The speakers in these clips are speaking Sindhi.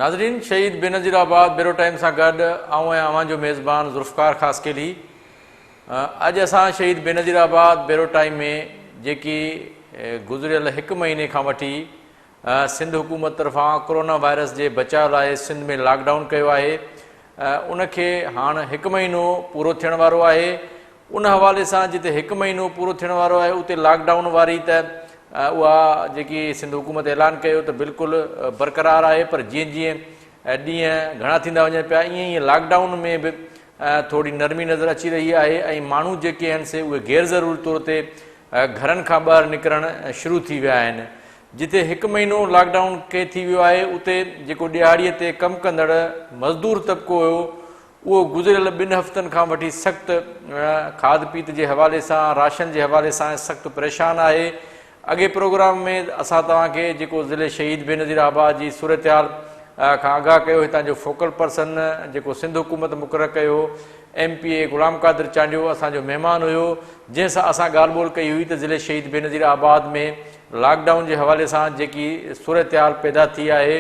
ناظرين شهيد بينظير آباد بيرو ٽائيم سان گڏ آئون آهيان اوهان جو ميزبان ذوالفقار خاصخيلي اڄ اسان شهيد بينظير آباد بيرو ٽائيم ۾ جيڪي گذريل هڪ مهيني کان وٺي سنڌ حڪومت طرفان ڪورونا وائرس جي بچاء لاء سنڌ ۾ لاڪ ڊائون ڪيو آهي ان کي هاڻ هڪ مهينو پورو ٿيڻ وارو آهي ان حوالي سان جتي هڪ مهينو پورو ٿيڻ وارو آهي اتي لاڪ ڊائون واري ته اها جيڪي سنڌ حڪومت اعلان ڪيو ته بلڪل برقرار آهي پر جيئن جيئن ڏينهن گهڻا ٿيندا وڃن پيا ائين ائين لاڪ ڊائون ۾ به ٿوري نرمي نظر اچي رهي آهي ۽ ماڻهو جيڪي آهن سي اهي غير ضروري طور تي گهرن کان ٻاهر نڪرڻ شروع ٿي ويا آهن جتي هڪ مهينو لاڪ ڊائون کي ٿي ويو آهي اتي جيڪو ڏهاڙي تي ڪم ڪندڙ مزدور طبقو هيو اهو گذريل ٻن هفتن کان وٺي سخت کاڌ پيت جي حوالي سان راشن جي حوالي سان سخت پريشان آهي. اڳي پروگرام ۾ اسان توهان کي جيڪو ضلعي شهيد بينظير آباد جي صورتحال کان آگاهه ڪيو هتان جو فوڪل پرسن جيڪو سنڌ حڪومت مقرر ڪيو هو M P A Ghulam Qadir Chandio اسان جو مهمان هيو جنهن سان اسان ڳالهه ٻولهه ڪئي هئي ته ضلعي شهيد بينظير آباد ۾ لاڪ ڊائون جي حوالي سان جيڪي صورتحال پيدا ٿي آهي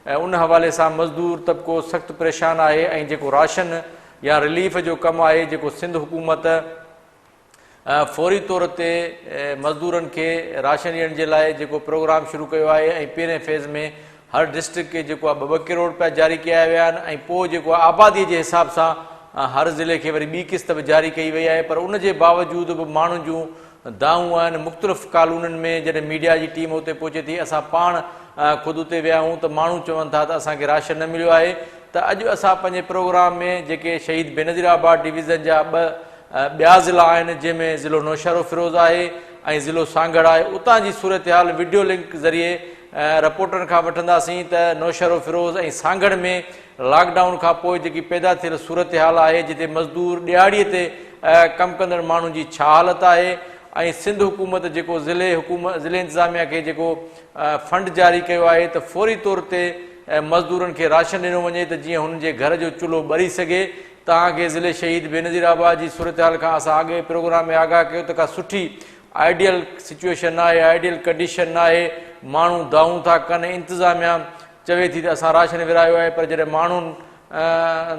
۽ ان حوالي سان مزدور طبقو سخت پريشان آهي ۽ جيڪو راشن يا رليف جو ڪم آهي جيڪو سنڌ حڪومت فوري طور تي مزدورن کي راشن ڏيڻ جي لاء جيڪو پروگرام شروع ڪيو آهي ۽ پهرين فيز ۾ هر ڊسٽرڪٽ کي جيڪو آهي ٻه ٻه ڪروڙ رپيا جاري ڪيا ويا آهن ۽ پوء جيڪو آهي آبادي جي حساب سان هر ضلعي کي وري ٻي قسط به جاري ڪئي وئي آهي پر ان جي باوجود به ماڻهن جون دانهون آهن مختلف ڪالونين ۾ جڏهن ميڊيا جي ٽيم اتي پهچي ٿي اسان پاڻ خود اتي ويا آهيون ته ماڻهو چون ٿا ته اسان کي راشن نه مليو آهي ته اڄ اسان پنهنجي پروگرام ۾ جيڪي شهيد بينظير آباد ڊويزن جا ٻه ٻيا ضلعا آهن جنهن ۾ ضلعو نوشهروفيروز آهي ۽ ضلعو سانگهڙ آهي اتان جي صورتحال وڊيو لنڪ ذريعي رپورٽرن کان وٺنداسين ته نوشهروفيروز ۽ سانگهڙ ۾ لاڪ ڊائون کان پوء جيڪي پيدا ٿيل صورتحال آهي جتي مزدور ڏهاڙي تي ڪم ڪندڙ ماڻهن جي ڇا حالت آهي ۽ سنڌ حڪومت جيڪو ضلعي حڪومت ضلعي انتظاميا کي جيڪو فنڊ جاري ڪيو آهي ته فوري طور تي مزدورن کي راشن ڏنو وڃي ته جيئن هنن جي گهر جو چلهو ٻري سگهي توهان کي ضلعي شهيد بينظير آباد جي صورتحال کان اسان اڳئين پروگرام ۾ آگاهه ڪيو ته ڪا سٺي آئيڊيل سچوئيشن ناهي آئيڊيل ڪنڊيشن ناهي ماڻهو دانهون ٿا ڪن انتظاميا چوي ٿي ته اسان راشن ورهايو آهي پر جڏهن ماڻهن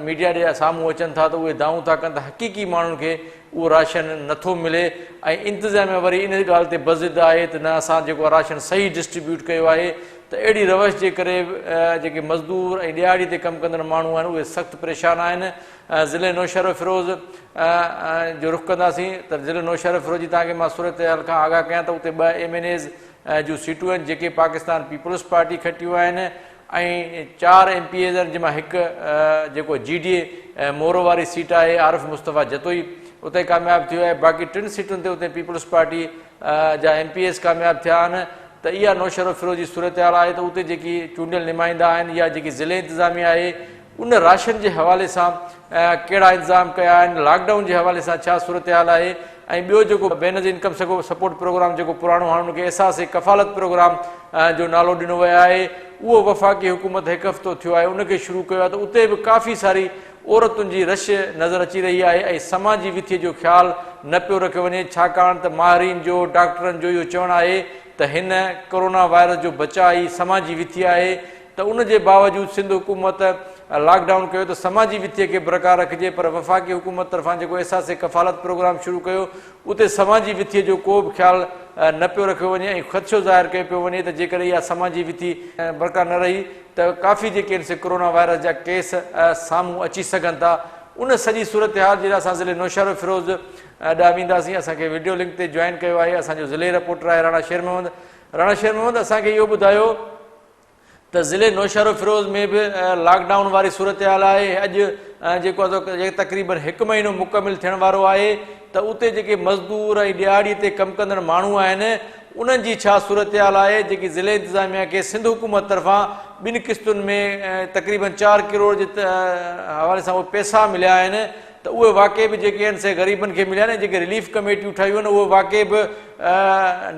ميڊيا جي سامهون اچن ٿا ته اهي دانهون ٿا ڪن ته حقيقي ماڻهن کي اهو راشن نٿو ملي ۽ انتظاميا وري ان ڳالهه تي بضد آهي ته نه اسان جيڪو راشن صحيح ڊسٽريبيوٽ ڪيو آهي ته اهڙي روش جي ڪري جيڪي مزدور ۽ ڏهاڙي تي ڪم ڪندڙ ماڻهو آهن اهي سخت پريشان آهن ضلعي نوشهروفيروز جو رخ ڪنداسين ته ضلعي نوشهروفيروز جي توهان کي مان صورتحال کان آگاهه ڪيان ته اتي ٻه ايم اين ايز جون سيٽون آهن جيڪي پاڪستان پيپلز پارٽي کٽيون آهن ۽ چار ايم پي ايز آهن جن مان هڪ جيڪو جي ڊي اي مورو واري سيٽ آهي عارف مصطفيٰ جتوئي اتي ڪامياب ٿيو آهي باقي ٽن سيٽن تي اتي پيپلز پارٽي جا ايم پي ايز ڪامياب ٿيا آهن ته اها نوشهروفيروز جي صورتحال آهي ته اتي جيڪي چونڊيل نمائندا آهن يا جيڪي ضلعي انتظاميا آهي ان راشن جي حوالي سان ڪهڙا انتظام ڪيا آهن، لاڪ ڊائون جي حوالي سان ڇا صورتحال آهي ۽ ٻيو جيڪو بينظير انڪم سپورٽ پروگرام جيڪو پراڻو هاڻ ان کي احساس ڪفالت پروگرام جو نالو ڏنو ويو آهي اهو وفاقي حڪومت هڪ هفتو ٿيو آهي ان کي شروع ڪيو آهي ته اتي به ڪافي ساري عورتن جي رش نظر اچي رهي آهي ۽ سماجي وٿي جو خيال نه پيو رکيو وڃي ڇاڪاڻ ته ماهرين جو ڊاڪٽرن جو اهو چوڻ آهي ته هن ڪورونا وائرس جو بچاء ئي سماجي وٿي آهي ته ان جي باوجود سنڌ حڪومت لاڪ ڊائون ڪيو ته سماجي وٿيء کي برقرار رکجي پر وفاقي حڪومت طرفان جيڪو احساس ڪفالت پروگرام شروع ڪيو اتي سماجي وٿيء جو ڪو به خيال نه پيو رکيو وڃي ۽ خدشو ظاهر ڪيو پيو وڃي ته جيڪڏهن اها سماجي وٿي برقرار نه رهي ته ڪافي جيڪي آهن سي ڪورونا وائرس جا ڪيس سامهون اچي سگهن ٿا ان سڄي صورتحال جي لاء اسان ضلعي نوشهروفيروز ڏانهن وينداسين اسان کي وڊيو لنڪ تي جوائن ڪيو آهي اسان جو ضلعي رپورٽر آهي راڻا شير محمد راڻا شير محمد اسان کي اهو ٻڌايو ته ضلعي نوشهروفيروز ۾ به لاڪ ڊائون واري صورتحال آهي اڄ جيڪو آهي تقريبن هڪ مهينو مڪمل ٿيڻ وارو آهي ته اتي جيڪي مزدور ۽ ڏهاڙي تي ڪم ڪندڙ ماڻهو آهن انهن جي ڇا صورتحال آهي جيڪي ضلعي انتظاميا کي سنڌ حڪومت طرفان ٻن قسطن ۾ تقريبن چار ڪروڙ جي حوالي سان اهي پئسا مليا آهن ته اهي واقعي به جيڪي آهن سي غريبن کي مليا آهن ۽ جيڪي رليف ڪميٽيون ٺاهيون آهن اهي واقعي به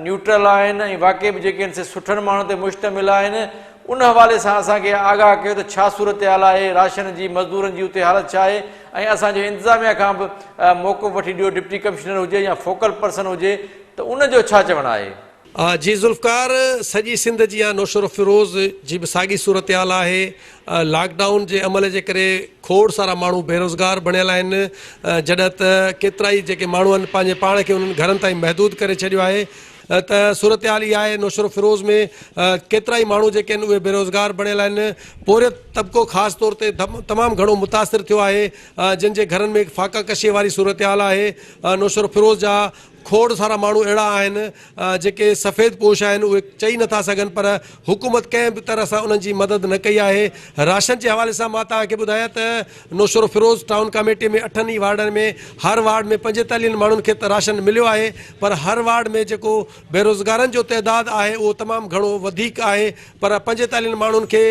نيوٽرل آهن ۽ واقعي به جيڪي آهن سي سٺن ماڻهن تي مشتمل آهن ان حوالي سان اسان کي آگاهه ڪيو ته ڇا صورتحال آهي راشن جي مزدورن جي اتي حالت ڇا آهي ۽ اسان جو انتظاميا کان به موقف وٺي ڏيو ڊپٽي ڪمشنر هجي يا فوڪل پرسن هجي ته ان جو ڇا چوڻ آهي. جي ذوالفقار سڄي سنڌ جيان نوشهروفيروز جي به ساڳي صورتحال آهي لاڪ ڊائون جي عمل جي ڪري کوڙ سارا ماڻهو بيروزگار بڻيل آهن جڏهن ته ڪيترائي جيڪي ماڻهو آهن پنهنجي پاڻ کي انهن گهرن تائين محدود ڪري ڇڏيو آهي ته صورتحال اها آهي نوشهروفيروز ۾ ڪيترائي ماڻهو جيڪي آهن اهي بيروزگار بڻيل آهن پورهيت طبقو خاص طور تي تمام گهڻو متاثر ٿيو آهي جن جي گهرن ۾ فاقا ڪشي واري صورتحال آهي نوشهروفيروز جا کوڙ سارا ماڻهو اهڙا آهن جيڪي سفيد پوش آهن اهي چئي نٿا سگهن پر حڪومت ڪنهن به طرح سان انهن جي مدد نه ڪئي آهي راشن جي حوالي سان مان توهان کي ٻڌايان ته نوشهروفيروز ٽائون ڪاميٽي ۾ اٺن ئي وارڊن ۾ هر وارڊ ۾ پنجيتاليهن ماڻهن کي ته راشن مليو آهي پر هر وارڊ ۾ جيڪو بيروزگارن جو تعداد آهي اهو تمام گهڻو وڌيڪ آهي پر پنجيتاليهن ماڻهن کي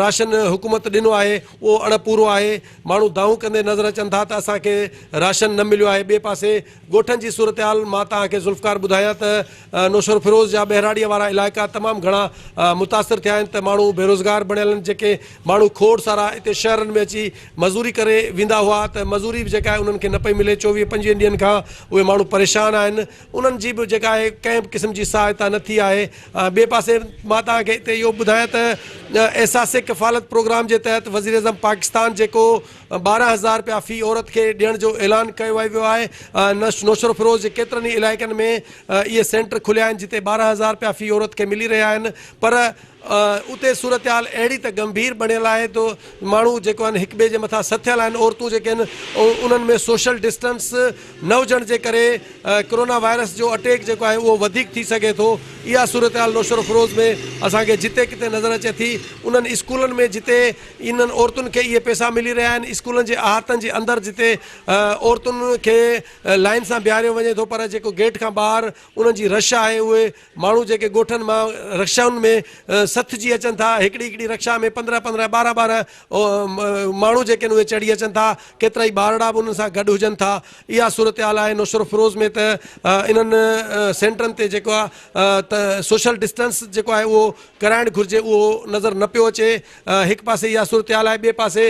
راشن حڪومت ڏنو آهي اهو اڻ پورو آهي ماڻهو دانهون ڪندي نظر اچن ٿا ته اسان کي راشن نه مليو آهي ٻئي پاسي ڳوٺن جي صورتحال مان توهان کي ذوالفقار ٻڌايان ته نوشهروفيروز جا ٻهراڙيء وارا علائقا تمام گهڻا متاثر ٿيا آهن ته ماڻهو بيروزگار بڻيل آهن جيڪي ماڻهو کوڙ سارا اتي شهرن ۾ اچي مزوري ڪري ويندا هئا ته مزوري به جيڪا آهي انهن کي نه پئي ملي چوويهه پنجويهن ڏينهن کان اهي ماڻهو پريشان آهن انهن جي به جيڪا آهي ڪنهن به قسم جي سهائتا نه ٿي آهي ٻئي پاسي مان توهان کي اتي اهو ٻڌايان ته احساس ڪفالت پروگرام جي تحت وزيراعظم پاڪستان جيڪو 12 هزار رپيا في عورت کي ڏيڻ جو اعلان ڪيو ويو آهي. نوشهروفيروز جي ڪيترن ئي علائقن ۾ اهي سينٽر کليا آهن جتي 12 هزار رپيا في عورت کي ملي رهيا آهن پر اتي صورتحال اهڙي ته ڳنڀير بڻيل آهي ته ماڻهو جيڪو آهن هڪ ٻئي جي مٿان سٿيل آهن عورتون جيڪي آهن انهن ۾ سوشل ڊسٽنس نه هجڻ جي ڪري ڪرونا وائرس جو اٽيڪ جيڪو آهي اهو وڌيڪ ٿي سگهي ٿو اها صورتحال نوشهروفيروز ۾ اسان کي جتي ڪٿي نظر اچي ٿي انهن اسڪولن ۾ جتي انهن عورتن کي اهي پئسا ملي رهيا آهن اسڪولن جي احاطن جي اندر جتي عورتن کي لائين سان بيهاريو وڃي ٿو پر جيڪو گيٽ کان ٻاهر انهن جي رش آهي اهي ماڻهو جيڪي ڳوٺن مان رڪشائن ۾ سٿجي اچن ٿا هڪڙي هڪڙي رڪشا ۾ پندرهن پندرهن ٻارهن ٻارهن ماڻهو جيڪي آهن اهي چڙهي اچن ٿا ڪيترائي ٻارڙا به انهن سان گڏ هجن ٿا اها صورتحال آهي نوشهروفيروز ۾ ته انهن سينٽرن تي جيڪو آهي ته سوشل ڊسٽنس جيڪو آهي اهو ڪرائڻ گهرجي اهو نظر نه پيو اچي هڪ پاسي اها صورتحال آهي ٻئي پاسي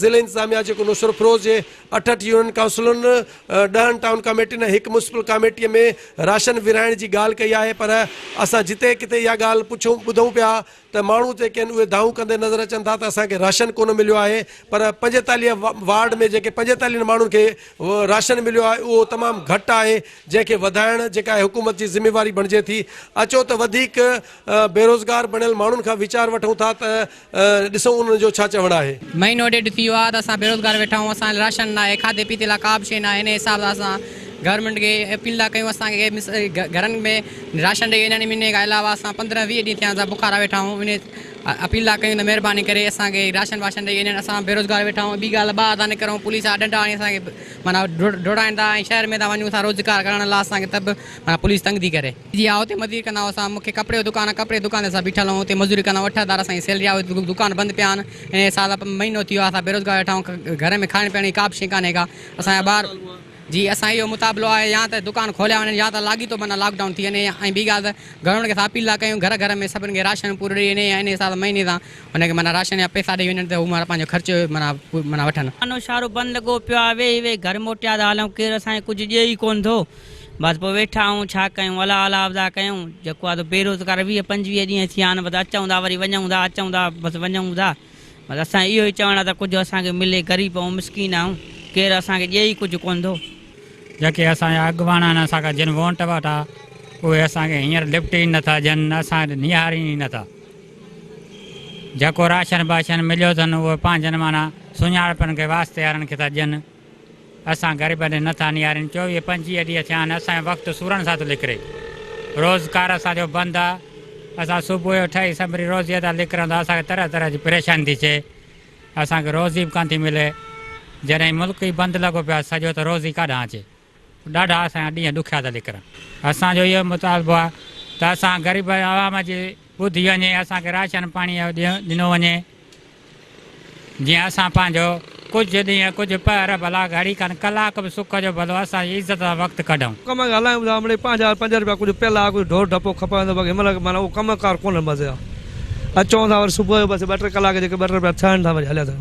ضلعي انتظاميا جيڪو نوشهروفيروز جي 68 يونين ڪائونسلن ڏهن ٽائون ڪاميٽين ۽ هڪ ميونسپل ڪاميٽي ۾ راشن ورهائڻ جي ڳالهه ڪئي آهي پر اسان جتي ڪٿي اها ڳالهه پڇون ٻڌون پيا ته ماڻهو جيڪي آهن اهي دانهون ڪندي نظر اچن ٿا ته اسان کي راشن ڪونه مليو آهي پر 45 وارڊ ۾ جيڪي پنجيتاليهن ماڻهن کي راشن مليو آهي اهو تمام گهٽ آهي جنهن کي وڌائڻ جيڪا آهي حڪومت جي ذميواري بڻجي ٿي اچو ته وڌيڪ بيروزگار بڻيل ماڻهن کان ويچار وٺون ٿا ته ڏسون انهن جو ڇا چوڻ آهي. مهينو ڏيڍ ٿي ويو آهي ته اسان بيروزگار ويٺا آهيون اسان لاء راشن ناهي کاڌي پيتي لاء ڪا به شيء ناهي انهي حساب سان اسان گورنمينٽ کي اپيل ٿا ڪيون اسان کي گهرن ۾ راشن ڏئي وڃن انهي کان علاوه اسان پندرهن ويهه ڏينهن ٿيا آهن اسان بکارا ويٺا آهيون انهي اپيل ٿا ڪيون ته مهرباني ڪري اسان کي راشن واشن ڏئي وڃن اسان بيروزگار ويٺا آهيون ٻي ڳالهه ٻاهر ٿا نڪرون پوليس وارا ڏنڊا هڻي اسان کي معنيٰ ڊوڙائين ٿا ۽ شهر ۾ ٿا وڃون اسان روزگار ڪرڻ لاء اسان کي ته به معنيٰ پوليس تنگ ٿي ڪري. جي ها اتي مزدوري ڪندا هئا اسان مون کي ڪپڙي جو دڪان آهي ڪپڙي جي دڪان تي اسان بيٺل آهيون اتي مزدوري ڪندا آهيون 8000 اسان جي سيلري آهي اتي دڪان بند پيا آهن ۽ سال مهينو ٿي ويو آهي اسان بيروزگار ويٺا آهيون گهر ۾ کائڻ پيئڻ جي ڪا به شيء ڪانهي ڪا اسان جا ٻار جي اسان اهو مطالبو آهي يا ته دڪان کوليا وڃن يا ته لاڳيتو معنيٰ لاڪ ڊائون ٿي وڃي ۽ ٻي ڳالهه ته گورنمينٽ کي اسان اپيل ٿا ڪيون گهر گهر ۾ سڀن کي راشن پورو ڏئي وڃي يا انهي حساب سان مهيني سان ان کي معنيٰ راشن جا پئسا ڏئي وڃن ته هو معنيٰ پنهنجو خرچ معنيٰ معنيٰ وٺن. نوشهرو بند لڳو پيو آهي ويهي ويهي گهر موٽيا ٿا هلون ڪير اسان کي ڪجهه ڏئي ئي ڪونه ٿو. بس پوء ويٺا آهيون ڇا ڪيون الله الله افزا ڪيون جيڪو آ سو بيروزگار 20 25 ڏينهن ٿيا آهن بس اچون ٿا وري وڃون ٿا اچون ٿا بس وڃون ٿا بس اسان جو اهو ئي چوڻ آ ته ڪجهه اسان کي ملي غريب آهيون مسڪين آهيون ڪير اسان کي ڏئي ئي ڪجهه ڪونه ٿو. جيڪي اسان جا اڳواڻ آهن اسان کان جن وونٽ وٺا اهي اسان کي هينئر لفٽ ئي نٿا ڏين اسان ڏي نهارين ئي نٿا جيڪو راشن باشن مليو اٿن اهو پنهنجن معنيٰ سڃاڻپن کي واسطي وارن کي ٿا ڏين. اسان غريبن ڏي نه ٿا نهارين. 24 25 ڏينهن ٿيا آهن اسان جو وقت سورن سان ٿو نڪري. روزگار اسان جو بند آ. اسان صبح جو ٺهي سنڀري روزيء تان نڪرون ته اسان کي طرح طرح جي پريشاني ٿي ٿئي. اسان کي روزي به ڪانه ٿي ملي. جڏهن ملڪ ئي بند لڳو پيو آ سڄو ته روزي ڪاڏانهن اچي. ڏاڍا اسان جا ڏينهن ڏکيا ٿا نڪرن. اسان جو اهو مطالبو آ ته اسان غريب عوام جي ٻڌي وڃي اسان کي راشن پاڻي ڏنو وڃي. جيئن اسان پنهنجو ڪجهه ڏينهن، ڪجهه پهر ڀلا گهڙي کن ڪلاڪ به سک جو ڀلو اسان جي عزت سان وقت ڪڍون. ڪم کي هلايون ٿا مڙئي پنهنجا پنج رپيا ڪجهه پيل آ ڪجهه ڍور ڍپو کپائيندو باقي هن مهل معنيٰ اهو ڪم ڪار ڪونهن مزي جا اچون ٿا وري صبح جو بس ٻه ٽي ڪلاڪ جيڪي ٻه ٽي رپيا ٿيا آهن ٿا وري هليا ٿا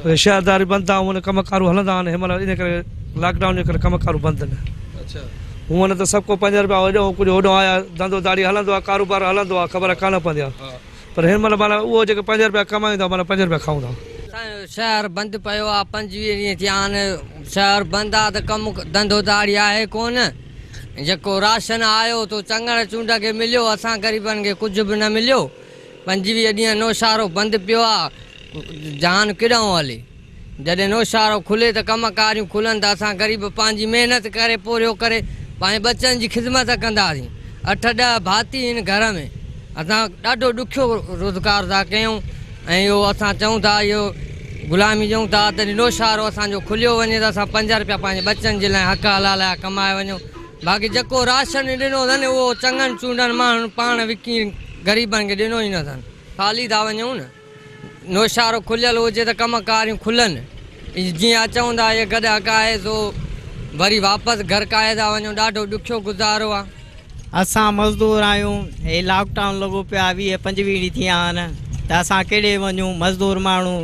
وڃون شهرداري بند آ هونئن ڪم ڪارون هلندا آهن هن مهل ان ڪري لاڪ ڊائون جي ڪري ڪم ڪارون بند آهن. هونئن ته سڀ ڪو پنج رپيا هيڏو ڪجهه هوڏو آيا ڌنڌو ڌاڙي هلندو آهي ڪاروبار هلندو آهي خبر ڪانه پوندي آهي پر هن مهل معنيٰ اهو جيڪي پنج رپيا ڪمايون ٿا معنيٰ پنج رپيا کائون ٿا. اسان جو شهر بند پيو آ 25 ڏينهن ٿيا آهن شهر بند آ ته ڪم ڌنڌو ڌاڙي آهي ڪونه جيڪو راشن آيو تو چڱڙ چونڊ کي مليو اسان غريبن کي ڪجهه به نه مليو 25 ڏينهن نوشهرو بند پيو آ جهان ڪيڏانهن هلي جڏهن نوشهرو کلي ته ڪم ڪاريون کلن ته اسان غريب پنهنجي محنت ڪري پورهيو ڪري پنهنجي ٻچن جي خدمت ڪنداسين. اٺ ڏهه ڀاتي آهن گهر ۾ اسان ڏاڍو ڏکيو روزگار ٿا ڪيون ۽ اهو اسان چئون ٿا اهو غلامي ڏيون ٿا ته نوشهرو اسان جو کليو وڃي ته اسان پنج رپيا پنهنجي ٻچن جي لاء حق حلال جا ڪمائي وڃون باقي جيڪو راشن ڏنو اٿن اهو چڱن چونڊن ماڻهن پاڻ وڪي غريبن کي ڏنو ئي نه اٿن خالي ٿا وڃون نه. نوشهرو کليل هجي ته ڪم ڪاريون کلن. جيئن اچون ٿا اهي گڏهه ڪاهي سو وري واپس گهر ڪاهي ٿا وڃون ڏاڍو ڏکيو گذارو آ. اسان مزدور آهيون هي لاڪ ڊائون لڳو پيو آهي 20 25 ڏينهن ٿي ويا آهن ته اسان ڪيڏي وڃون مزدور ماڻهو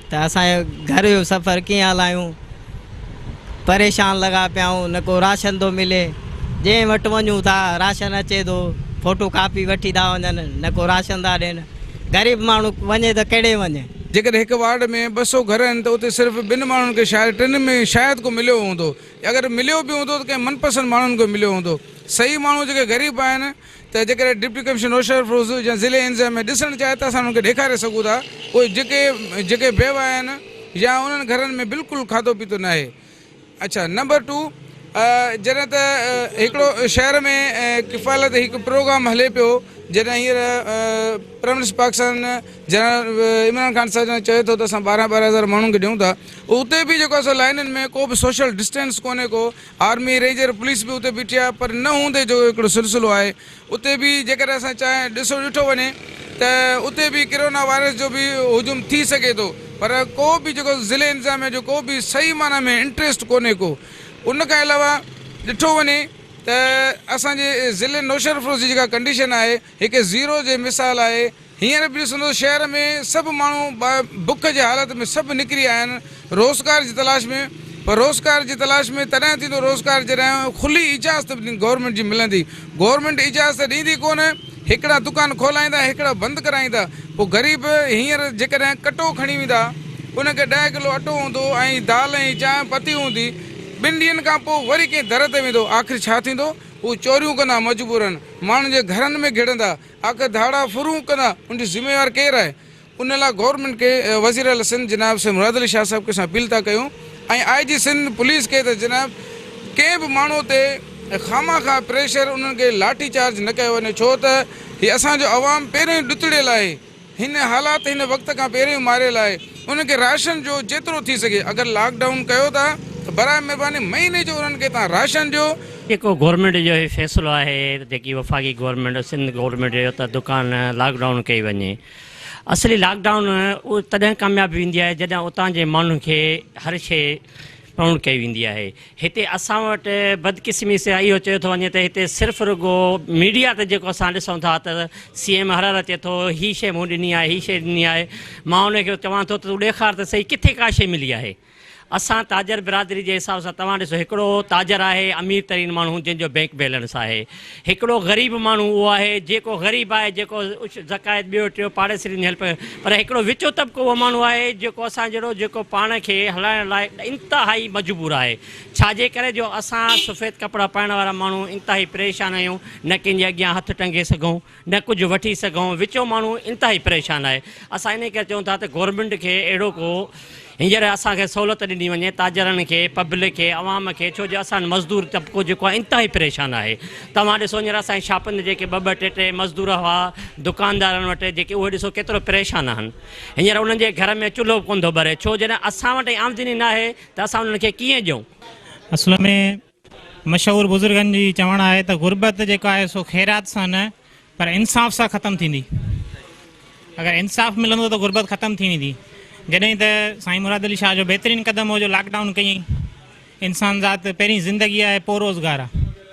ته اسان جو گهر جو سفر ڪيئن هلايون پريشان لڳا پيا آهيون نه ڪو راشن ٿو ملي جنهن وٽ وڃون ٿا راشن اچي ٿو فوٽو ڪاپي وٺي ٿا وڃن نه ڪو راشن ٿا ڏين غريب ماڻهو وڃي ته ڪهڙي وڃي. جيڪڏهن هڪ وارڊ ۾ 200 گهر آهن ته اتي صرف ٻن ماڻهن کي شايد ٽن ۾ شايد ڪو مليو هوندو يا اگر مليو به هوندو ته ڪنهن من پسند ماڻهن کي مليو هوندو. صحيح ماڻهو جيڪي غريب آهن ته جيڪڏهن ڊپٽي ڪمشنر نوشهروفيروز يا ضلعي انتظاميه ڏسڻ چاهي ته اسان انهن کي ڏيکاري سگهون ٿا اهي جيڪي جيڪي بيوه آهن يا انهن گهرن ۾ بلڪل کاڌو پيتو ناهي. اڇا نمبر ٽو جڏهن ته هڪڙو شهر ۾ ڪفالت هڪ پروگرام هلي پيو جڏهن هينئر prime minister Pakistan general Imran Khan صاحب جڏهن چئي ٿو ته اسان 12 12 هزار ماڻهن کي ڏيون ٿا اتي به جيڪو آهي سو لائنن ۾ ڪو به سوشل ڊسٽينس ڪونهي ڪو آرمي رينجر پوليس به اتي بيٺي آهي پر نه هوندي جو هڪڙو سلسلو آهي اتي به جيڪڏهن اسان چاهي ڏسو ڏٺو وڃي ته اتي به ڪرونا وائرس جو به هجوم ٿي سگهي ٿو پر ڪو به جيڪو ضلعي انتظاميه جو ڪو به صحيح معنيٰ ۾ انٽريسٽ ڪونهي ڪو ان کان علاوه ڏٺو وڃي ته اسان جي ضلعي نوشهروفيروز جي جيڪا ڪنڊيشن آهي هڪ زيرو جي مثال آهي هينئر به ڏسندو شهر ۾ سڀ ماڻهو بک جي حالت ۾ سڀ نڪري آيا آهن روزگار جي تلاش ۾ پر روزگار جي تلاش ۾ تڏهن ٿيندو روزگار جڏهن کلي اجازت گورنمينٽ جي ملندي گورنمينٽ اجازت ڏيندي ڪونه هڪڙا دڪان کولائيندا هڪڙا بند ڪرائيندا پوء غريب هينئر جيڪڏهن ڪٽو کڻي ويندا ان کي 10 ڪلو اٽو هوندو ۽ دال ۽ چانهه پتي هوندي ٻن ڏينهن کان پوء وري ڪنهن در تي ويندو آخر ڇا ٿيندو هو چوريون ڪندا مجبورن ماڻهن جي گهرن ۾ گهڙندا آخر ڌاڙا ڦرون ڪندا ان جو ذميوار ڪير آهي ان لاء گورنمينٽ کي وزير اعليٰ سنڌ جناب سيد مراد علي شاهه صاحب کي اسان اپيل ٿا ڪيون ۽ آء جي سنڌ پوليس کي ته جناب ڪنهن به ماڻهو تي خامخواه پريشر انهن کي لاٺي چارج نه ڪيو وڃي ڇو ته هي اسان جو عوام پهريون ئي ڏتڙيل آهي هن حالات هن وقت کان پهريون ئي ماريل آهي انهن کي راشن جو جيترو ٿي سگهي اگر لاڪ ڊائون ڪيو ٿا ته براء مهرباني مهيني جو انهن کي تان راشن ڏيو. جيڪو گورنمينٽ جو هي فيصلو آهي جيڪي وفاقي گورنمينٽ سنڌ گورنمينٽ جو ته دڪان لاڪ ڊائون ڪئي وڃي اصلي لاڪ ڊائون اهو تڏهن ڪامياب ويندي آهي جڏهن اتان جي ماڻهن کي هر شيء پرائونڊ ڪئي ويندي آهي هتي اسان وٽ بدقسمي سان اهو چيو ٿو وڃي ته هتي صرف رڳو ميڊيا تي جيڪو اسان ڏسون ٿا ته سي ايم هر هر اچي ٿو هي شيء مون ڏني آهي هي شيء ڏني آهي مان ان کي چوان ٿو ته تون ڏيکار ته سهي ڪٿي ڪا شيء ملي آهي اسان تاجر برادري جي حساب سان توهان ڏسو هڪڙو تاجر آهي امير ترين ماڻهو جنهن جو بينڪ بيلنس آهي هڪڙو غريب ماڻهو اهو آهي جيڪو غريب آهي جيڪو زڪوات ٻيو ٽيو پاڙيسرين جي هيلپ پر هڪڙو وچون طبقو اهو ماڻهو آهي جيڪو اسان جهڙو جيڪو پاڻ کي هلائڻ لاء انتهائي مجبور آهي ڇا جي ڪري جو اسان سفيد ڪپڙا پائڻ وارا ماڻهو انتهائي پريشان آهيون نه ڪنهن جي اڳيان هٿ ٽنگي سگهون نه ڪجهه وٺي سگهون، وچون ماڻهو انتهائي پريشان آهي، اسان انهي ڪري چئون ٿا ته گورنمينٽ کي اهڙو ڪو هينئر اسان کي سهولت ڏني وڃي تاجرن کي پبلڪ کي عوام کي ڇو جو اسان مزدور طبقو جيڪو آهي انتهائي پريشان آهي توهان ڏسو هينئر اسان جي شاپن تي جيڪي ٻه ٻه ٽي ٽي مزدور هئا دڪاندارن وٽ جيڪي اهي ڏسو ڪيترو پريشان آهن هينئر انهن جي گهر ۾ چلهو به ڪونه ٿو ٻري ڇو جڏهن اسان وٽ ئي آمدني ناهي ته اسان انهن کي ڪيئن ڏيون. اصل ۾ مشهور بزرگن جي چوڻ آهي ته غربت جيڪا آهي سو خيرات سان نه پر انصاف سان ختم ٿيندي. اگر انصاف ملندو ته غربت ختم ٿي ويندي. جڏهن ته سائين مراد علي شاهه جو بهترين قدم هو جو لاڪ ڊائون ڪيائين. انسان ذات پهرين زندگي آهي پوء روزگار آهي.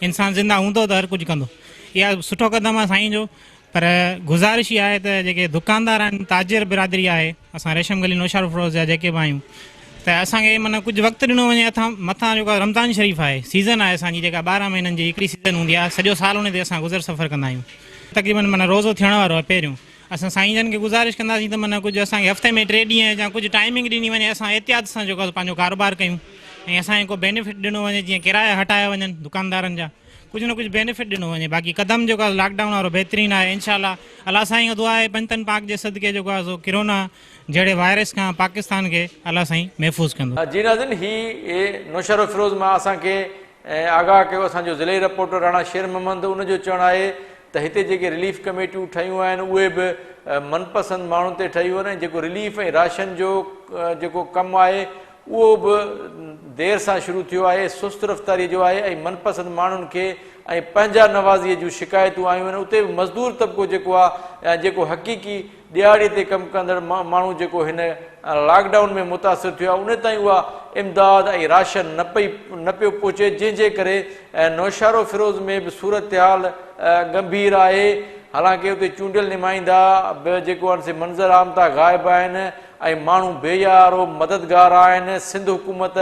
انسان زنده هوندو ته هر ڪجهه ڪندو. اها سٺو قدم آهي سائين جو پر گذارش اها آهي ته جيڪي دڪاندار آهن تاجر برادري آهي اسان ريشم گلي نوشهروفروز جا جيڪي به آهيون. ته اسان کي معنيٰ ڪجهه وقت ڏنو وڃي اٿان مٿان جيڪو رمضان شريف آهي سيزن آهي اسان جي جيڪا 12 مهينن جي هڪڙي سيزن هوندي آهي سڄو سال ان تي اسان گذر سفر ڪندا آهيون تقريبن معنيٰ روزو ٿيڻ وارو آهي پهريون اسان سائين جن کي گذارش ڪنداسين ته معنيٰ ڪجهه اسان کي هفتي ۾ 3 ڏينهن يا ڪجهه ٽائمنگ ڏني وڃي اسان احتياط سان جيڪو آهي پنهنجو ڪاروبار ڪيون ۽ اسان کي ڪو بينيفٽ ڏنو وڃي جيئن ڪرايا هٽايا وڃن دڪاندارن جا ڪجهه نه ڪجهه بينيفٽ ڏنو وڃي باقي قدم جيڪو آهي لاڪ ڊائون وارو بهترين آهي انشاء الله الله سائين کان دعا آهي پنجتن پاڪ جي صدقي جيڪو آهي سو ڪرونا جهڙي وائرس کان پاڪستان کي الله سائين محفوظ ڪندو. جي ناظرين هي نوشهروفيروز مان اسان کي آگاهه ڪيو اسان جو ضلعي رپورٽر راڻا شير محمد ان جو چوڻ آهي ته هتي جيڪي رليف ڪميٽيون ٺهيون آهن اهي به من پسند ماڻهن تي ٺهيون آهن ۽ جيڪو رليف ۽ راشن جو جيڪو ڪم آهي اهو به دير سان شروع ٿيو آهي سست رفتاري جو آهي ۽ من پسند ماڻهن کي ۽ پنهنجا نوازي جون شڪايتون آيون آهن اتي به مزدور طبقو جيڪو آهي يا جيڪو حقيقي ڏهاڙي تي ڪم ڪندڙ ماڻهو جيڪو هن لاڪ ڊائون ۾ متاثر ٿيو آهي ان تائين اها امداد ۽ راشن نه پئي نه پيو پهچي جنهن جي ڪري نوشهروفيروز ۾ به صورتحال ڳنڀير آهي حالانڪه اتي چونڊيل نمائندا به جيڪو آهن سي منظر عام تان غائب آهن ۽ ماڻهو بي يارو مددگار آهن سنڌ حڪومت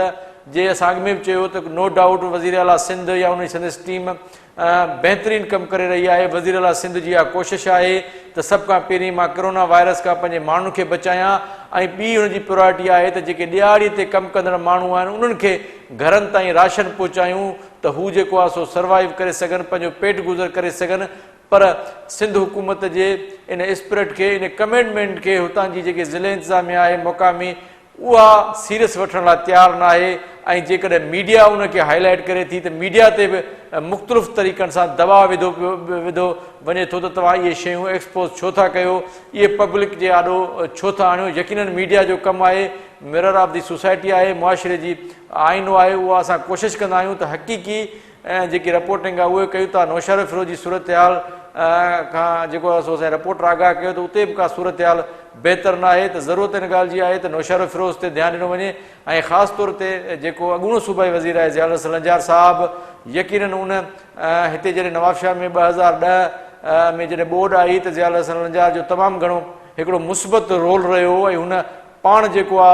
جي اسان اڳ ۾ به چيو ته نو ڊائوٽ وزير اعليٰ سنڌ يا ان جي سندس ٽيم بهترين ڪم ڪري رهي آهي، وزيراعليٰ سنڌ جي اها ڪوشش آهي ته سڀ کان پهرين مان ڪرونا وائرس کان پنهنجي ماڻهن کي بچايان ۽ ٻي هن جي پرائرٽي آهي ته جيڪي ڏهاڙي تي ڪم ڪندڙ ماڻهو آهن انهن کي گهرن تائين راشن پهچايون ته هو جيڪو آهي سو سروائيو ڪري سگهن پنهنجو پيٽ گذر ڪري سگهن پر سنڌ حڪومت جي ان اسپرٽ کي ان ڪميٽمينٽ کي هتان جي جيڪي ضلعي انتظاميا آهي مقامي اها سيريس وٺڻ لاء تيار ناهي ۽ جيڪڏهن ميڊيا ان کي هائي لائيٽ ڪري ٿي ته ميڊيا تي به مختلف طريقن سان دٻاء وڌو پيو وڌو وڃي ٿو ته توهان اهي شيون ايڪسپوز ڇو ٿا ڪيو اهي پبلڪ جي آڏو ڇو ٿا آڻيو يقينن ميڊيا جو ڪم آهي مرر آف the society آهي معاشري جي آئينو آهي اها اسان ڪوشش ڪندا آهيون ته حقيقي ۽ جيڪي رپورٽنگ آهي اهي ڪيون ٿا نوشهروفيروز جي صورتحال کان جيڪو آهي سو اسان جي رپورٽر آگاهه ڪيو ته اتي به ڪا صورتحال بهتر نه آهي ته ضرورت ان ڳالهه جي آهي ته نوشهروفيروز تي ڌيان ڏنو وڃي ۽ خاص طور تي جيڪو اڳوڻو صوبائي وزير آهي ضياء الحسن لنجار صاحب يقينن ان هتي جڏهن نوابشاهه ۾ 2010 ۾ جڏهن ٻوڏ آئي ته ضياء الحسن لنجار جو تمام گهڻو هڪڙو مثبت رول رهيو ۽ هن پاڻ جيڪو آ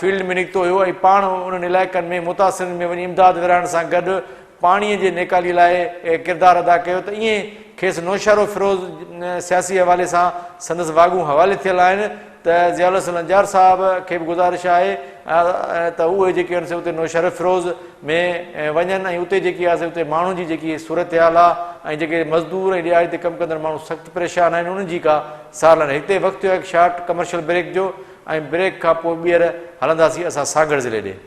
فيلڊ ۾ نڪتو هيو ۽ پاڻ انهن علائقن ۾ متاثرن ۾ وڃي امداد ورهائڻ سان گڏ پاڻي جي نيڪالي لاء ڪردار ادا ڪيو ته ائين کيس نوشهروفيروز سياسي حوالي سان سندس واڳون حوالي ٿيل آهن ته ضياء الحسن لنجار صاحب کي به گذارش آهي ته اهي جيڪي آهن سي اتي نوشهروفيروز ۾ وڃن ۽ اتي جيڪي آهي سي اتي ماڻهن جي جيڪي صورتحال آهي ۽ جيڪي مزدور ۽ ڏهاڙي تي ڪم ڪندڙ ماڻهو سخت پريشان آهن انهن جي ڪا سار لهن. هتي وقت ٿيو آهي هڪ شارٽ ڪمرشل بريڪ جو ۽ بريڪ کان پوء ٻيهر هلنداسين اسان سانگهڙ ضلعي ڏي.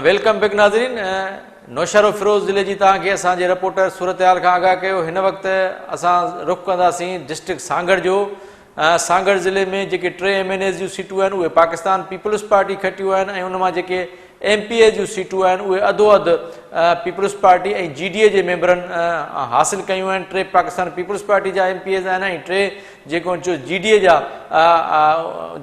Welcome back ناظرين نوشهروفيروز ضلعي جي توهان کي اسان جي رپورٽر صورتحال کان آگاهه ڪيو هن وقت اسان رخ ڪنداسين ڊسٽرڪٽ سانگهڙ جو سانگهڙ ضلعي ۾ جيڪي ٽي ايم اين ايز جون سيٽون آهن اهي پاڪستان پيپلز پارٽي کٽيون آهن ۽ ان مان جيڪي ايم پي ايز جون سيٽون آهن اهي اڌو اڌ پيپلز پارٽي ۽ جي ڊي اي جي ميمبرن حاصل ڪيون آهن ٽي پاڪستان پيپلز پارٽي جا ايم پي ايز آهن ۽ ٽي جيڪو آهن جي ڊي اي جا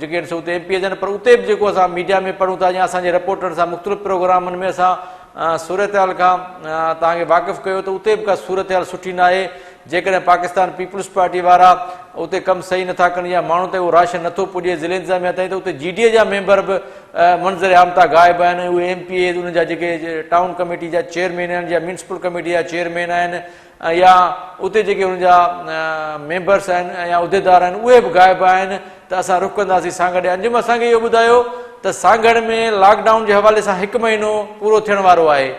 جيڪي آهن سو اتي ايم پي ايز آهن پر اتي به جيڪو اسان ميڊيا ۾ پڙهون ٿا يا اسان جي رپورٽرن سان مختلف پروگرامن ۾ اسان صورتحال کان توهان کي واقف ڪيو ته اتي به ڪا صورتحال سٺي ناهي جيڪڏهن پاڪستان پيپلز پارٽي وارا اتي ڪم صحيح نٿا ڪن يا ماڻهن تائين اهو راشن نٿو پڄي ضلعي انتظاميا تائين ته اتي جي ڊي اي جا ميمبر به منظر عام تان غائب آهن ۽ اهي ايم پي ايز انهن جا جيڪي ٽائون ڪميٽي جا چيئرمين آهن يا ميونسپل ڪميٽي جا چيئرمين آهن يا اتي جيڪي انهن جا ميمبرس آهن يا عهديدار آهن اهي به غائب آهن ته اسان رخ ڪنداسين سانگهڙ ڏي. انجم اسان کي اهو ٻڌايو ته سانگهڙ ۾ لاڪ ڊائون جي حوالي سان هڪ مهينو پورو ٿيڻ وارو آهي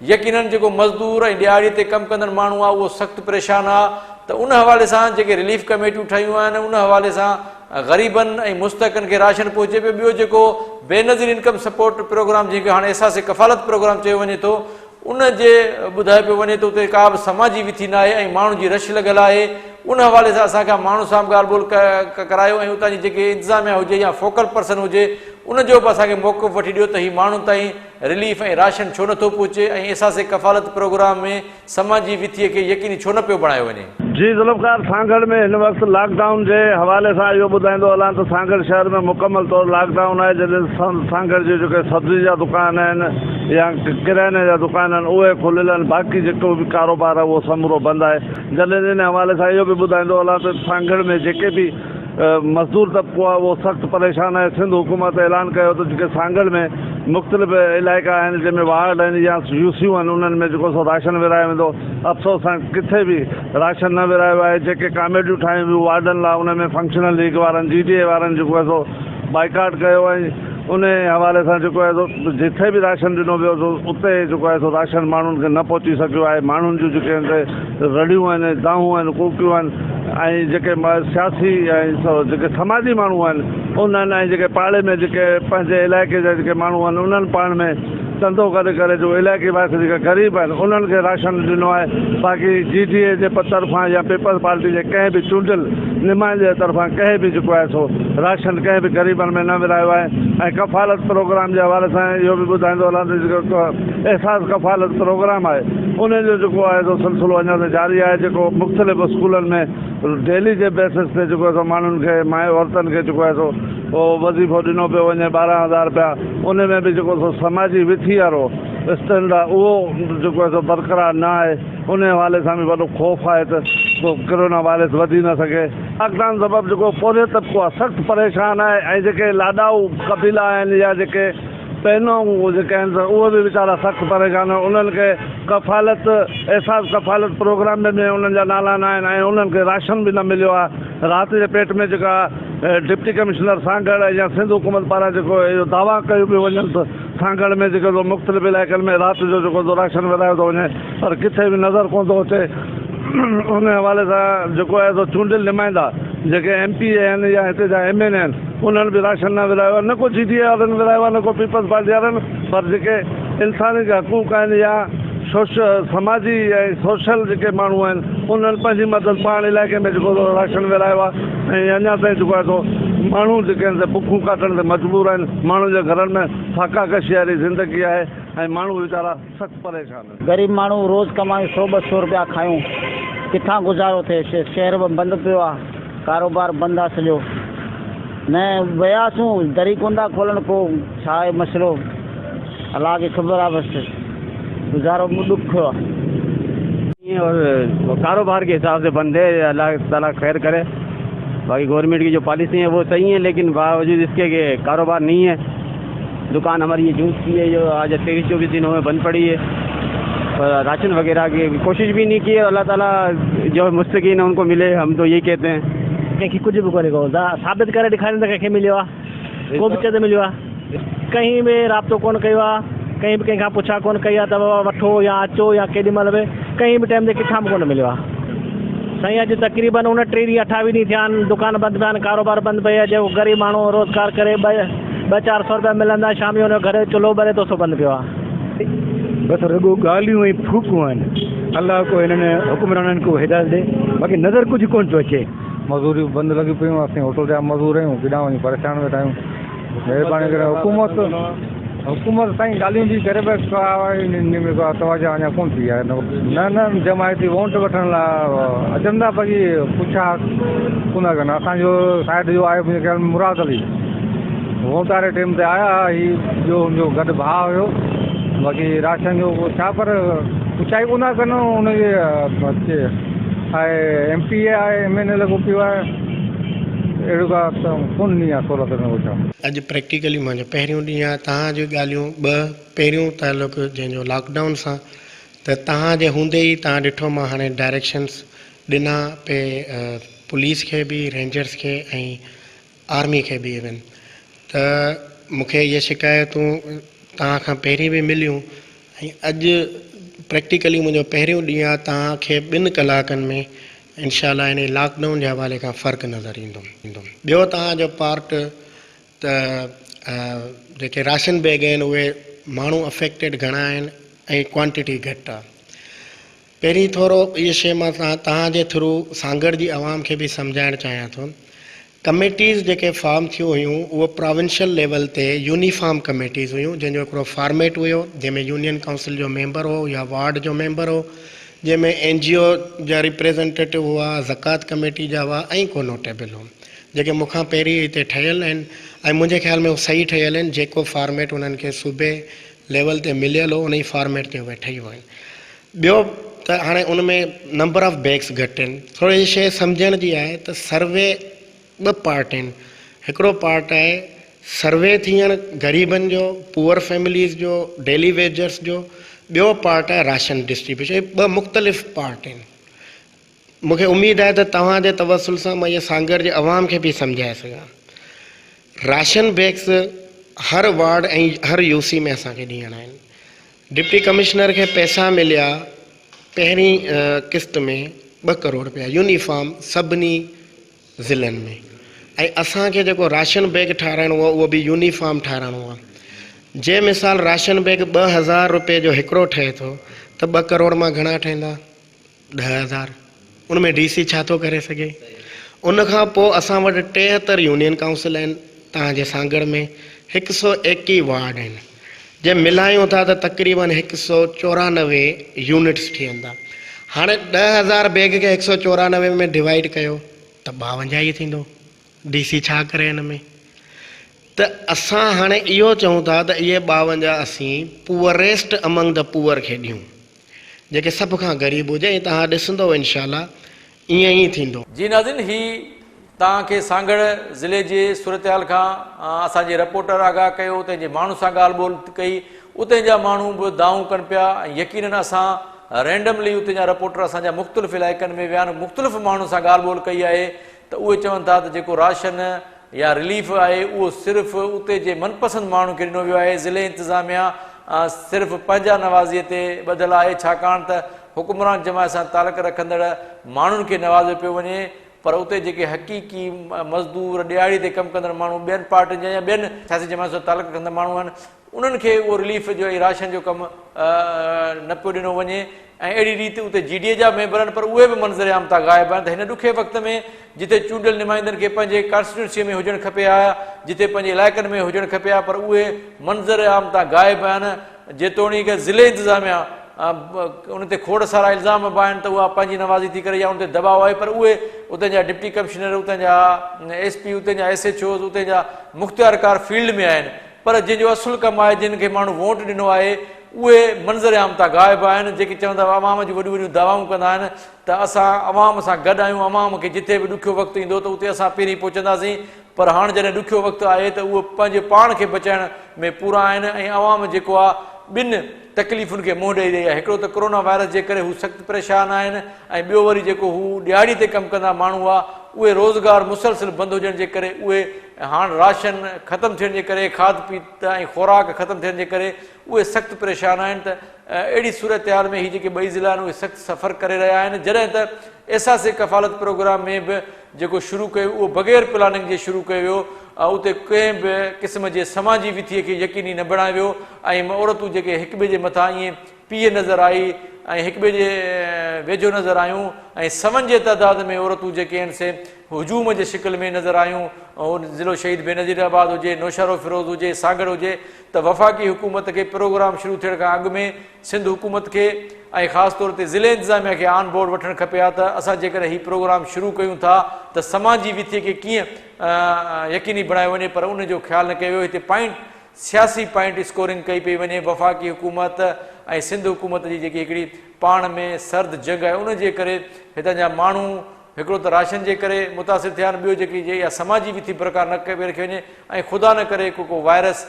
يقينن جيڪو مزدور ۽ ڏهاڙي تي ڪم ڪندڙ ماڻهو آهي اهو سخت پريشان آهي ته ان حوالي سان جيڪي رليف ڪميٽيون ٺهيون آهن ان حوالي سان غريبن ۽ مستحقن کي راشن پهچي پيو ٻيو جيڪو بينظير انڪم سپورٽ پروگرام جنهن کي هاڻي احساس ڪفالت پروگرام چيو وڃي ٿو ان جي ٻڌايو پيو وڃي ته اتي ڪا به سماجي وٿي ناهي ۽ ماڻهن جي رش لڳل آهي ان حوالي سان اسان کان ماڻهن سان به ڳالهه ٻولهه ڪرايو ۽ اتان جي جيڪي انتظاميا هجي يا فوڪل پرسن هجي ان جو به اسان کي موقف وٺي ڏيو ته هي ماڻهن تائين رليف ۽ راشن ڇو نٿو پهچي ۽ احساس ڪفالت پروگرام ۾ سماجي وٿيء کي يقيني ڇو نه پيو بڻايو وڃي. جي ذوالفقار سانگهڙ ۾ هن وقت لاڪ ڊائون جي حوالي سان اهو ٻڌائيندو هلان ته سانگهڙ شهر ۾ مڪمل طور لاڪ ڊائون آهي جڏهن سانگهڙ جي جيڪي سبزي جا دڪان آهن يا ڪرياني جا دڪان آهن اهي کليل آهن باقي جيڪو به ڪاروبار آهي اهو سمورو بند آهي جڏهن ان حوالي سان اهو به ٻڌائيندو هلان ته سانگهڙ ۾ جيڪي به مزدور طبقو آهي اهو سخت پريشان آهي، سنڌ حڪومت اعلان ڪيو ته جيڪي سانگهڙ ۾ مختلف علائقا آهن جنهن ۾ وارڊ آهن يا يوسيون آهن انهن ۾ جيڪو سو راشن ورهايو ويندو، افسوس سان ڪٿي به راشن نه ورهايو آهي، جيڪي ڪاميٽيون ٺاهيون ويون وارڊن لاء انهن ۾ فنڪشنل ليگ وارن جي ڊي اي وارن جيڪو آهي سو بائيڪاٽ ڪيو ۽ انهي حوالي سان جيڪو آهي سو جٿي به راشن ڏنو ويو سو اتي جيڪو آهي سو راشن ماڻهن کي نه پهچي سگهيو آهي ماڻهن جون جيڪي آهن سي رڙيون آهن دانهون آهن ڪوڪيون آهن ۽ جيڪي سياسي ۽ جيڪي سماجي ماڻهو آهن انهن ۽ جيڪي پاڙي ۾ جيڪي پنهنجي علائقي جا جيڪي ماڻهو آهن انهن پاڻ ۾ چندو گڏ ڪري جو علائقي واسي جيڪي غريب آهن انهن کي راشن ڏنو آهي باقي جي ڊي اي جي طرفان يا پيپلز پارٽي جي ڪنهن به چونڊيل نمائندي جي طرفان ڪنهن به جيڪو آهي سو راشن ڪنهن به غريبن ۾ نه ورهايو آهي ۽ ڪفالت پروگرام جي حوالي سان اهو به ٻڌائيندو هلان ته جيڪو احساس ڪفالت پروگرام آهي ان جو جيڪو آهي سو سلسلو اڃا تائين جاري آهي جيڪو مختلف اسڪولن ۾ ڊيلي جي بيسس تي جيڪو آهي سو ماڻهن کي مائي عورتن کي جيڪو آهي سو وظيفو ڏنو پيو وڃي 12 هزار رپيا ان ۾ به جيڪو سو سماجي وٿي وارو اسٽينڊ آهي اهو جيڪو آهي سو برقرار نه آهي ان حوالي سان به وڏو خوف آهي ته ڪو ڪرونا وائرس وڌي نه سگهي. لاڪ ڊائون سبب جيڪو پورهيت طبقو آهي سخت پريشان آهي ۽ جيڪي لاڏائو قبيلا آهن يا جيڪي پهنو جيڪي آهن سو اهي به ويچارا سخت پريشان آهن انهن کي ڪفالت احساس ڪفالت پروگرام ۾ به انهن جا نالا نه آهن ۽ انهن کي راشن به نه مليو آهي رات جي پيٽ ۾ جيڪا ڊپٽي ڪمشنر سانگهڙ يا سنڌ حڪومت پاران جيڪو اهو دعويٰ ڪيون پيون وڃن ته سانگهڙ ۾ جيڪو سو مختلف علائقن ۾ رات جو جيڪو سو راشن ورهايو ٿو وڃي پر ڪٿي به نظر ڪونه ٿو اچي ان حوالي سان جيڪو آهي سو چونڊيل نمائندا جيڪي ايم پي اي آهن يا هتي جا ايم اين اي آهن انهن به راشن نه ورهايو آهي نه ڪو جي ڊي اي وارن ورهايو آهي نه ڪو پيپلز پارٽي وارن پر جيڪي انساني جا حقوق آهن يا سوش سماجي ۽ سوشل جيڪي ماڻهو آهن انهن پنهنجي مدد پاڻ علائقي ۾ جيڪو راشن ورهايو آهي ۽ اڃا تائين جيڪو آهي سو ماڻهو جيڪي آهن سي بکون ڪاٽڻ تي مجبور آهن ماڻهن جي گهرن ۾ فاقا ڪشي واري زندگي آهي ۽ ماڻهو ويچارا سخت پريشان آهن. غريب ماڻهو روز ڪمايون سو 200 روپيا کايون ڪٿان گذارو ٿئي شهر به بند پيو آ ڪاروبار بند آ سڄو نه وياسون دري ڪون ٿا کولن ڪو ڇا آهي مسئلو الله کي خبر آ بس گذارو ڏکيو آ. اور ڪاروبار کے حساب سے بند ہے الله تعالي خير ڪري باقي گورنمنٽ کی جو پاليسي ہے وہ صحيح ہے ليڪن باوجود اس کے کہ ڪاروبار نہیں ہے دکان ہماری یہ جوس کی ہے جو آج 23 24 دن ہوئے بند پڑی ہے راشن وغیرہ کی کوشش بھی نہیں کی ہے اللہ تعالیٰ جو مستقین ہیں ان کو ملے ہم تو یہی کہتے ہیں. ڪنهن کي ڪجهه به ڪونهي ڪو ثابت ڪري ڏيکارين ته ڪنهن کي مليو آهي ڪو به چئي ته مليو آهي ڪنهن به رابطو ڪونه ڪيو آهي ڪنهن به ڪنهن کان پڇا ڪونه ڪئي آهي ته بابا وٺو يا اچو يا ڪيڏي مهل به ڪنهن به ٽائيم تي ڪٿان به ڪونه مليو آهي سائين اڄ تقريبن 29 ڏينهن 28 ڏينهن ٿيا آهن دڪان بند پيا آهن ڪاروبار بند پئي آهي جيڪو غريب ماڻهو روزگار ڪري ٻه چار سو روپيا ملندا شام جو ان جو گهر جو چلهو ٻري ٿو سو بند پيو آهي. بس رڳو ڳالهيون ۽ ڦوڪون آهن. الله ڪو هنن حڪمرانن کي هدايت ڏي باقي نظر ڪجهه ڪونه ٿو اچي. مزوريون بند لڳيون پيون اسين هوٽل جا مزور آهيون ڪيڏانهن وڃون پريشان ويٺا آهيون مهرباني ڪري حڪومت حڪومت سائين ڳالهيون به ڪري پر ڪا ان ۾ ڪا توجه اڃا ڪونه ٿي آهي نه نه جماعتي ووٽ وٺڻ لاء اچن ٿا باقي پڇا ڪونه ڪن اسان جو سائيڊ جو آهي منهنجي خيال ۾ مراد علي ووٽ واري ٽيم تي آيا هي ٻيو هن جو گڏ ڀاء هيو باقي راشن جو ڇا پر پڇا ئي ڪونه ڪن ان جي آهي ايم پي اي آهي ايم اين اي لڳو پيو آهي اهڙو ڪا ڪونه ڏني آهي سهولت نه ڪو ڇا. اڄ پريڪٽيڪلي منهنجو پهريون ڏينهن آهي توهان جون ڳالهيون ٻه پهريون تعلق جنهن جو لاڪ ڊائون سان ته توهان جي هوندي ئي توهان ڏٺو مان هاڻي ڊائريڪشنس ڏنا پي پوليس کي به رينجرس کي ۽ آرمي کي به ايون ته مون کي اهي شڪايتون توهان کان پهرين به مليون ۽ اڄ پريڪٽيڪلي منهنجو پهريون ڏينهن آهي توهان کي ٻن ڪلاڪن ۾ انشاء الله انهي لاڪ ڊائون جي حوالي کان فرق نظر ايندو. ٻيو توهان جو پارٽ ته جيڪي راشن بيگ آهن اهي ماڻهو افيڪٽيڊ گهڻا آهن ۽ ڪوانٽيٽي گهٽ آهي. پهرين ٿورو اهي شيء مان توهان جي ٿرو سانگهڙ جي عوام کي به سمجهائڻ چاهيان ٿو. ڪميٽيز جيڪي فارم ٿيون هيون اهو پراونشل ليول تي يونيفارم ڪميٽيز هيون جنهن جو هڪڙو فارميٽ هيو جنهن ۾ يونين ڪائونسل جو ميمبر هو يا وارڊ جو ميمبر هو جنهن ۾ اين جي او جا ريپريزنٽيٽو هئا زڪوات ڪميٽي جا هئا ۽ ڪو نوٽيبل هو جيڪي مون کان پهرين هتي ٺهيل آهن ۽ منهنجي خيال ۾ هو صحيح ٺهيل آهن جيڪو فارميٽ انهن کي صوبي ليول تي مليل هو انهي فارميٽ تي اهي ٺهي ويا آهن. ٻيو ته هاڻي ان ۾ نمبر آف بيگس گهٽ آهن. ٿوري هي شيء سمجهڻ جي آهي ته سروي ٻه پارٽ آهن. هڪڙو پارٽ آهي سروي ٿيڻ غريبن جو، پوئر فيمليز جو، ڊيلي ويجرس جو، ٻيو پارٽ آهي راشن ڊسٽريبيوشن. هي ٻه مختلف پارٽ آهن. مون کي اميد آهي ته توهان جي توسل سان مان اهي سانگهڙ جي عوام کي به سمجهائي سگهان. راشن بيگس هر وارڊ ۽ هر يو سي ۾ اسان کي ڏيڻا آهن. ڊپٽي ڪمشنر کي پئسا مليا پهرين قسط ۾ ٻه ڪروڙ رپيا يونيفارم سڀني ضلعن ۾ ۽ اسان کي جيڪو راشن بيگ ٺاراهڻو هو اهو به يونيفارم ٺاراهڻو هو جي مثال راشن بيگ 2000 رپئي جو هڪڙو ٺهي ٿو ته ٻه ڪروڙ مان گهڻا ٺهندا؟ 10,000 ان ۾ ڊي سي ڇا ٿو ڪري سگهي؟ ان کان پوء اسان وٽ 73 يونين ڪائونسل آهن توهان جي سانگهڙ ۾ هڪ سو ايڪيهه وارڊ آهن جي ملايون ٿا ته تقريبن هڪ سو 94 يونٽس ٿي ويندا هاڻي 10,000 بيگ کي هڪ سو 94 ۾ ڊوائيڊ ڪيو ته 52 ئي ٿيندو ڊي سي ڇا ڪري ان ۾ ته اسان هاڻي اهو چئون ٿا ته اهي 52 اسين پوئريسٽ امنگ the poor کي ڏيون جيڪي سڀ کان غريب هجي ۽ توهان ڏسندؤ انشاء الله ائين ئي ٿيندو. جي ناظرين هي توهان کي سانگهڙ ضلعي جي صورتحال کان اسان جي رپورٽر آگاهه ڪيو اتي جي ماڻهن سان ڳالهه ٻولهه ڪئي اتي جا ماڻهو به دانهون ڪن پيا ۽ يقينن اسان رينڊملي اتي جا رپورٽر اسان جا مختلف علائقن ۾ ويا آهن مختلف ماڻهن سان ڳالهه ٻولهه ڪئي آهي ته اهي چون ٿا ته جيڪو راشن يا رليف آهي اهو صرف اتي جي من پسند ماڻهن کي ڏنو ويو آهي، ضلعي انتظاميا صرف پنهنجا نوازي تي ٻڌل آهي ڇاڪاڻ ته حڪمران جماعت سان تعلق رکندڙ ماڻهن کي نوازيو پيو وڃي پر اتي جيڪي حقيقي مزدور ڏهاڙي تي ڪم ڪندڙ ماڻهو ٻين پارٽين جا يا ٻين سياسي جماعت سان تعلق رکندڙ ماڻهو آهن انهن کي اهو رليف جو ۽ راشن جو ڪم نه پيو ڏنو وڃي ۽ اهڙي ريت اتي جي ڊي اي جا ميمبر آهن پر اهي به منظر عام تان غائب آهن ته هن ڏکي وقت ۾ جتي چونڊيل نمائندن کي پنهنجي ڪانسٽيٽوئنسي ۾ هجڻ کپي ها جتي پنهنجي علائقن ۾ هجڻ کپي ها پر اهي منظر عام تان غائب آهن جيتوڻيڪ ضلعي انتظاميا ان تي کوڙ سارا الزام به آهن ته اها پنهنجي نوازي ٿي ڪري يا ان تي دٻاء آهي پر اهي اتي جا ڊپٽي ڪمشنر اتي جا ايس پي اتي جا ايس ايڇ اوز اتي جا مختيارڪار فيلڊ ۾ آهن پر جنهن جو اصل ڪم آهي، جن کي ماڻهو ووٽ ڏنو آهي، اهي منظر عام تان غائب آهن، جيڪي چون ٿا عوام جون وڏيون وڏيون دعوائون ڪندا آهن ته اسان عوام سان گڏ آهيون، عوام کي جتي به ڏکيو وقت ايندو ته اتي اسان پهرين پهچنداسين، پر هاڻ جڏهن ڏکيو وقت آهي ته اهي پنهنجي پاڻ کي بچائڻ ۾ پورا آهن ۽ عوام جيڪو آهي ٻن تڪليفن کي منهن ڏئي رهي آهي، هڪڙو ته ڪرونا وائرس جي ڪري هو سخت پريشان آهن ۽ ٻيو وري جيڪو هو ڏهاڙي تي ڪم ڪندا ماڻهو هئا اهي روزگار مسلسل بند هجڻ جي ڪري اهي هاڻ راشن ختم ٿيڻ جي ڪري کاڌ پيت ۽ خوراڪ ختم ٿيڻ جي ڪري اهي سخت پريشان آهن ته اهڙي صورتحال ۾ هي جيڪي ٻئي ضلعا آهن اهي سخت سفر ڪري رهيا آهن جڏهن ته احساس ڪفالت پروگرام ۾ به جيڪو شروع ڪيو اهو بغير پلاننگ جي شروع ڪيو ويو اتي ڪنهن به قسم جي سماجي وٿي کي يقيني نه بڻايو ويو ۽ عورتون جيڪي هڪ ٻئي جي مٿان ائين پيهه نظر آئي ۽ هڪ ٻئي جي ويجهو نظر آيون ۽ سون جي تعداد ۾ عورتون جيڪي آهن سي هجوم جي شڪل ۾ نظر آيون ضلعو شهيد بينظير آباد هجي نوشهروفيروز هجي سانگهڙ هجي ته وفاقي حڪومت کي پروگرام شروع ٿيڻ کان اڳ ۾ سنڌ حڪومت کي ۽ خاص طور تي ضلعي انتظاميا کي آن بورڊ وٺڻ کپي ها ته اسان جيڪڏهن هي پروگرام شروع ڪيون ٿا ته سماجي وٿي کي ڪيئن يقيني بڻايو وڃي پر ان جو خيال نه ڪيو ويو هتي پوائنٽ سياسي پوائنٽ اسڪورنگ ڪئي پئي وڃي، وفاقي حڪومت ۽ سنڌ حڪومت جي جيڪي هڪڙي پاڻ ۾ سرد جنگ آهي ان جي ڪري هتان جا ماڻهو هڪڙو ته راشن جي ڪري متاثر ٿيا آهن ٻيو جيڪي جي اها سماجي وٿي برقرار نه پئي رکي وڃي ۽ خدا نه ڪري ڪو ڪو وائرس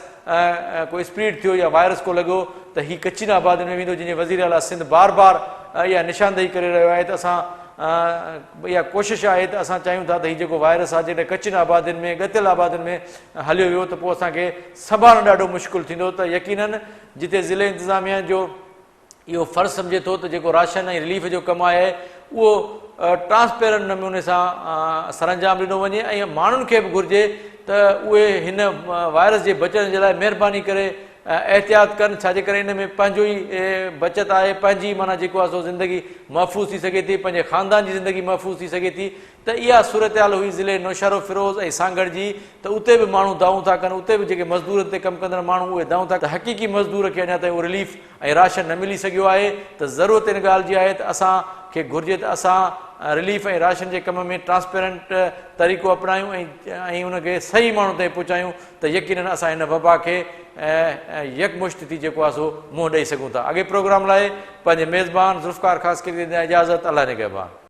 ڪو اسپريڊ ٿيو يا وائرس ڪو لڳو ته هي ڪچين آبادين ۾ ويندو جنهن جي وزير اعليٰ سنڌ بار بار اها نشاندهي ڪري رهيو آهي ته اسان اها ڪوشش آهي ته اسان چاهيون ٿا ته هي جيڪو وائرس آهي جيڪڏهن ڪچين آبادين ۾ ڳتيل آبادين ۾ هليو ويو ته پوء اسان کي سنڀالڻ ڏاڍو مشڪل ٿيندو ته يقينن جتي ضلعي انتظاميا جو اهو فرض سمجهي ٿو ته جيڪو راشن ۽ رليف جو ڪم آهي اهو ٽرانسپيرنٽ نموني سان سرانجام ڏنو وڃي ۽ ماڻهن کي به گهرجي ته اهي هن وائرس جي بچڻ جي لاء مهرباني ڪري احتياط ڪن ڇاجي ڪري ان ۾ پنهنجو ئي بچت آهي پنهنجي معنيٰ جيڪو آهي سو زندگي محفوظ ٿي سگهي ٿي پنهنجي خاندان جي زندگي محفوظ ٿي سگهي ٿي ته اها صورتحال هئي ضلعي نوشهروفيروز ۽ سانگهڙ جي ته اتي به ماڻهو دانهون ٿا ڪن اتي به جيڪي مزدورن تي ڪم ڪندڙ ماڻهو اهي دانهون ٿا ته حقيقي مزدور کي اڃا تائين اهو رليف ۽ راشن نه ملي سگهيو آهي ته ضرورت ان ڳالهه جي آهي ته اسان کي گهرجي ته اسان رليف ۽ راشن جي ڪم ۾ ٽرانسپيرنٽ طريقو اپنايون ۽ ۽ ان کي صحيح ماڻهن تائين پهچايون ته يقينن اسان هن وبا کي يڪمشت ٿي جيڪو آهي سو منهن ڏئي سگهون ٿا. اڳئين پروگرام لاء پنهنجي ميزبان ذوالفقار خاصخيلي کي ڏيان اجازت الله نگهبان.